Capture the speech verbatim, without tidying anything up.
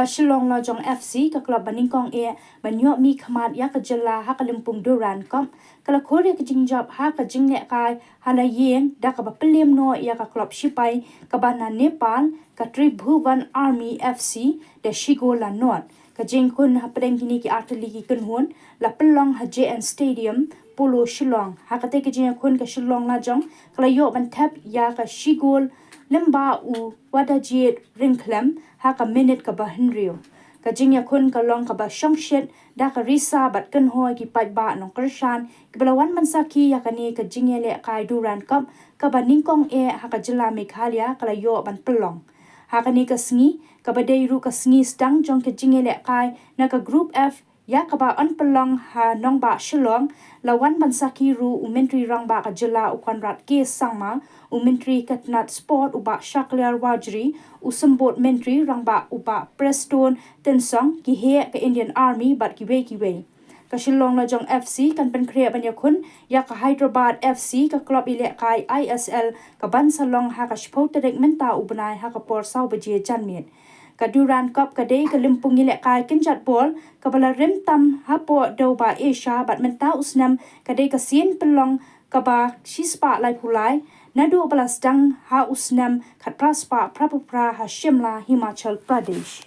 Shillong Lajong F C, ka klub ba nyngkong eh ban ïoh mihkhmat ïa ka jylla ha ka lympung Durand Cup, ka la khur ïa ka jingjop ha ka jinglehkai ha la ïing da kaba pynlem noh ïa ka klub shipai kaba na Nepal, ka Tribhuvan Army F C, da shi gol la nod. Ka jingïakhun hapdeng kine ki artylli ki kynhun la pynlong ha J N Stadium, Polo, Shillong. Ha katei ka jingïakhun ka Shillong Lajong ka la ïoh ban thep ïa ka shi gol lyngba u Wadajit Ryngkhlem ha ka minit kaba hynriew. Ka jingïakhun ka long kaba shongshit da ka risa bad kynhoi ki paidbah nongkyrshan kiba la wan ban sakhi ïa kane ka jingïalehkai Durand Cup kaba nyngkong eh ha ka jylla Meghalaya ka la ïoh ban pynlong. Ha kane ka sngi kaba dei ruh ka sngi sdang jong ka jingïalehkai na ka Group F ïa kaba yn pynlong ha nongbah Shillong, la wan ban sakhi ruh u Myntri Rangbah ka jylla u Conrad K Sangma, u Myntri ka tnat Sport u Bah Shakliar Warjri, u Symbud Myntri Rangbah u Bah Prestone Tynsong, ki heh ka Indian Army bad kiwei kiwei. Ka Shillong Lajong F C kan pynkhreh ban ïakhun ïa ka Hyderabad F C, ka klub ïalehkai I S L, kaban sa long ha ka shiphew tarik mynta u bnai ha ka por saw baje janmiet. Ka Durand Cup ka dei ka lympung ïalehkai kynjat bol kaba la rim tam hapoh dewbah Asia bad mynta u snem ka dei ka sien pynlong kaba shispah laiphew lai naduh ba la sdang ha u snem khatphra spah phraphew phra ha Shimla, Himachal Pradesh.